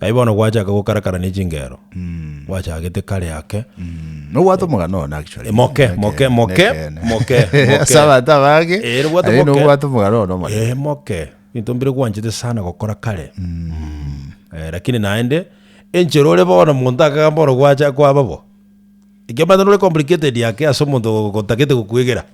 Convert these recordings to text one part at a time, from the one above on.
Aye bono gwachaka gokarakara ne chingero, gwachagete kare ake. Nobwate omogano one actually. Eh, moke, moke, moke, Nekeene. moke, moke. Ase abanto abange, Eh, nobwate aye moke. nobwate omogano one omonene. Eh, moke, ebinto mbire gwanchete sana gokora kare. Eh, lakini naende, enchera ore bono monto akagamba bono gwacha kwaba bo, ekiomate nore complicated ake ase omonto otagete gokwegera.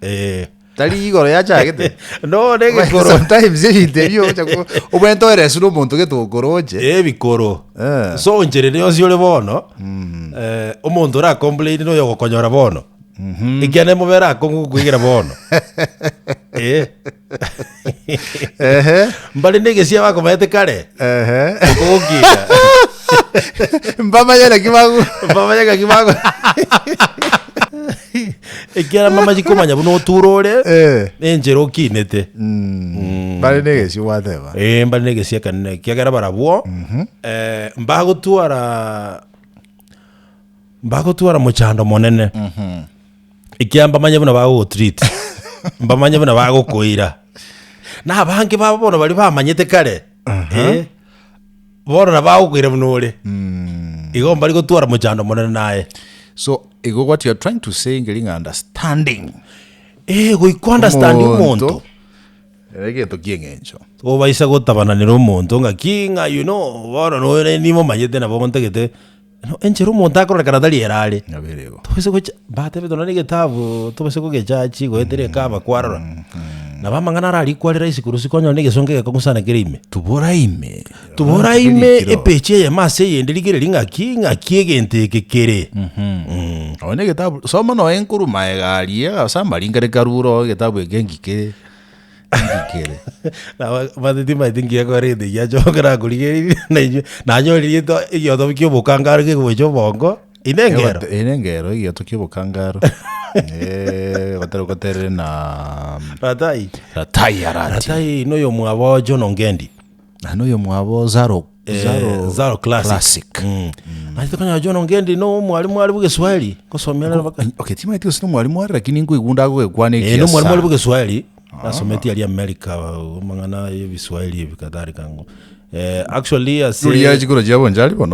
Eh. Tari igoro yachagete. No, negekoro. Sometimes ebinto ebio ogocha ko- obwenerete oereswe na omonto gete okoroche. Ebikoro. Eh. So enchera yonsi ore bono, eh, omonto ora complain noyo ogokonyora bono. Ekiagera nemobere akong'u gokwegera bono. Eh. Ehe. Mbare na egesia bakomaete kare. Ehe. Okogokina. Mbamanye naki bago. Mbamanye ng'aki bago. Ekiagera mbamachi komanya buna oture ore, Eh. na enchera okinete. Mbare na egesio gwateba. Eh, mbare na egesio ekenene ekiagera barabwo, eh, mbagotwara mbagotwara mochando monene. Ekiagera mbamanye buna bagogotreat, mbamanye buna bagokoira. Na abange babo bono baria bamanyete kare, eh, bono nabo bagokoira buna ore. Igo mbari gotwara mochando monene naye. So igo what you are trying to say ngeri ng'a understanding. Eh, goika understand omonto. Ere egento ki'eng'encho. Tobaisa gotabananera omonto ng'aki ng'a you know, bono noyo nimomanyete nabo ntagete No, enchera omonto akororekana tari ere are. Nabo ere igo. Tobase gocha batebete nonya na egetabu tobase kogechachi goetera ekaba kwarora. Nabo amang'ana ararikwe are rahisi korwa isiko onyore na egesongo egekong'u sana kere ime. Tubora ime. Tubora ime epeji eyemo ase eyende rigereria ng'aki ng'aki egento eke kere. Nonya na egetabu soma nonya nkorwa maega aria ase amaringare karure oo egetabu eke ngikere. Ngikere. Nabo omanyete timanyeti nki gekogera egento ekiya kioka nakorigereirie nainche nanyorire egento egioto kia obokangaro kegocha obongo, ine engero. Ere engero egioto kia obokangaro gotera goterere na Ratai. Ratai Arati. Ratai noyo omwabo John Ongendi. Naende oyomwabo Zaro Zaro, Zaro Classic. Classic. Mm. Nachete konyora John Ongendi no omwalimu are bw'egeswahili, ngosomia nere mpaka. Okay, timanyeti gose nomwalimu are lakini nkoigunda agogekwana Eh, ekiya nomwalimu are sana. bw'egeswahili, nasometie aria America, amang'ana ya ebiswahili ebi kadhalika. Eh, actually ase Riria chikoro chia bonchari bono.